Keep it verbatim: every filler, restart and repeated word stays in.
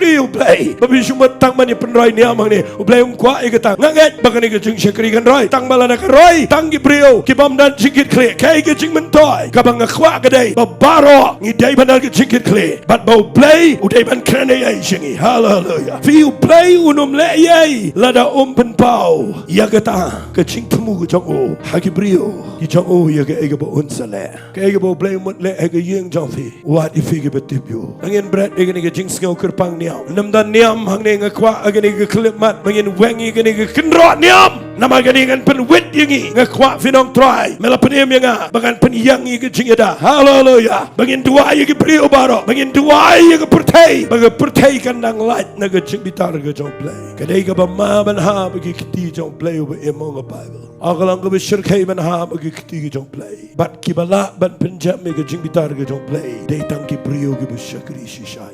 Phi U Blei, ba phi shu mut tang ban ïa pynroi niam hangne. U Blei um kwah ïa kata. Nga ngeit ba kane ka jingshakri kan roi tang ba lada ka roi tang ki briew ki bym don jingkitkhlieh, kaei ka jingmyntoi kaba nga kwah ka dei ba baroh ngi dei ban don ka jingkitkhlieh bad ba U Blei u dei ban kren ei ei sha ngi. Haleluia. Phi U Blei un ym leh ei ei lada um pynpaw ïa kata ka jingthmu ka jong u ha ki briew ki jong u ïa kaei kaba un sa leh. Kaei kaba U Blei u mut leh ha ka ïing jong phi, wat ïa phi kiba tip ïa u. Ngin bret ïa kane ka jingsngew kyrpang niam. Ym don niam hangne, nga kwah ha kane ka khyllipmat ba ngin weng ïa kane ka kynroh niam. Namar kane kan pynwit ïa ngi. Nga kwah, phi nong Trai, me la pynim ïa nga ba ngan pynïeng ïa ka jingïada. Haleluia. Ba ngin duwai ïa ki briew baroh, ba ngin duwai ïa ka pyrthei, ba ka pyrthei kan nang lait na ka jingbitar ka jong U Blei. Ka dei kaba ma ban hap ha ki kti jong U Blei uba im, ong ka Baibl. Ong ka long kaba shyrkhei ban hap ha ki kti ki jong U Blei. Bad kiba lah ban pynjem ïa ka jingbitar ka jong U Blei dei tang ki briew kiba shakri shisha.